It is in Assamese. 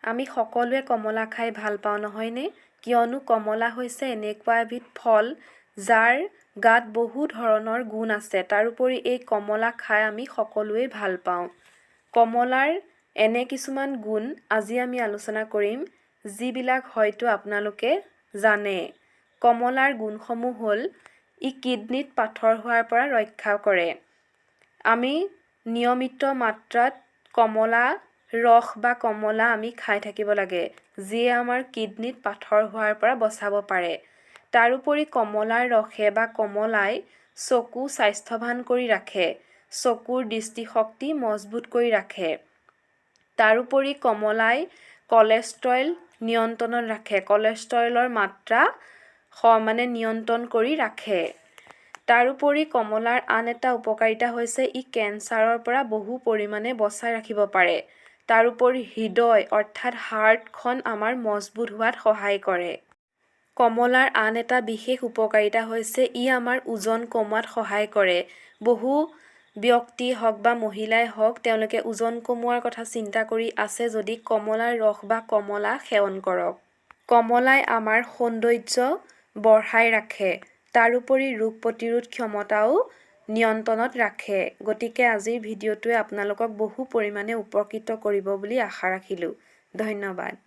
আমি সকলোৱে কমলা খাই ভাল পাওঁ, নহয়নে? কিয়নো কমলা হৈছে এনেকুৱা এবিধ ফল যাৰ গাত বহু ধৰণৰ গুণ আছে। তাৰোপৰি এই কমলা খাই আমি সকলোৱে ভাল পাওঁ। কমলাৰ এনে কিছুমান গুণ আজি আমি আলোচনা কৰিম, যিবিলাক হয়তো আপোনালোকে জানে। কমলাৰ গুণসমূহ হ'ল, ই কিডনীত পাথৰ হোৱাৰ পৰা ৰক্ষা কৰে। আমি নিয়মিত মাত্ৰাত কমলা ৰস বা কমলা আমি খাই থাকিব লাগে, যিয়ে আমাৰ কিডনীত পাথৰ হোৱাৰ পৰা বচাব পাৰে। তাৰোপৰি কমলাৰ ৰসে বা কমলাই চকু স্বাস্থ্যৱান কৰি ৰাখে, চকুৰ দৃষ্টিশক্তি মজবুত কৰি ৰাখে। তাৰোপৰি কমলাই কলেষ্ট্ৰল নিয়ন্ত্ৰণত ৰাখে, কলেষ্ট্ৰলৰ মাত্ৰা মানে নিয়ন্ত্ৰণ কৰি ৰাখে। তাৰোপৰি কমলাৰ আন এটা উপকাৰিতা হৈছে, ই কেঞ্চাৰৰ পৰা বহু পৰিমাণে বচাই ৰাখিব পাৰে। তাৰোপৰি হৃদয় অৰ্থাৎ হাৰ্টখন আমাৰ মজবুত হোৱাত সহায় কৰে। কমলাৰ আন এটা বিশেষ উপকাৰিতা হৈছে, ই আমাৰ ওজন কমোৱাত সহায় কৰে। বহু ব্যক্তি হওক বা মহিলাই হওক, তেওঁলোকে ওজন কমোৱাৰ কথা চিন্তা কৰি আছে যদি কমলাৰ ৰস বা কমলা সেৱন কৰক। কমলাই আমাৰ সৌন্দৰ্য বঢ়াই ৰাখে, তাৰোপৰি ৰোগ প্ৰতিৰোধ ক্ষমতাও নিয়ন্ত্ৰণত ৰাখে। গতিকে আজিৰ ভিডিঅ'টোৱে আপোনালোকক বহু পৰিমাণে উপকৃত কৰিব বুলি আশা ৰাখিলোঁ। ধন্যবাদ।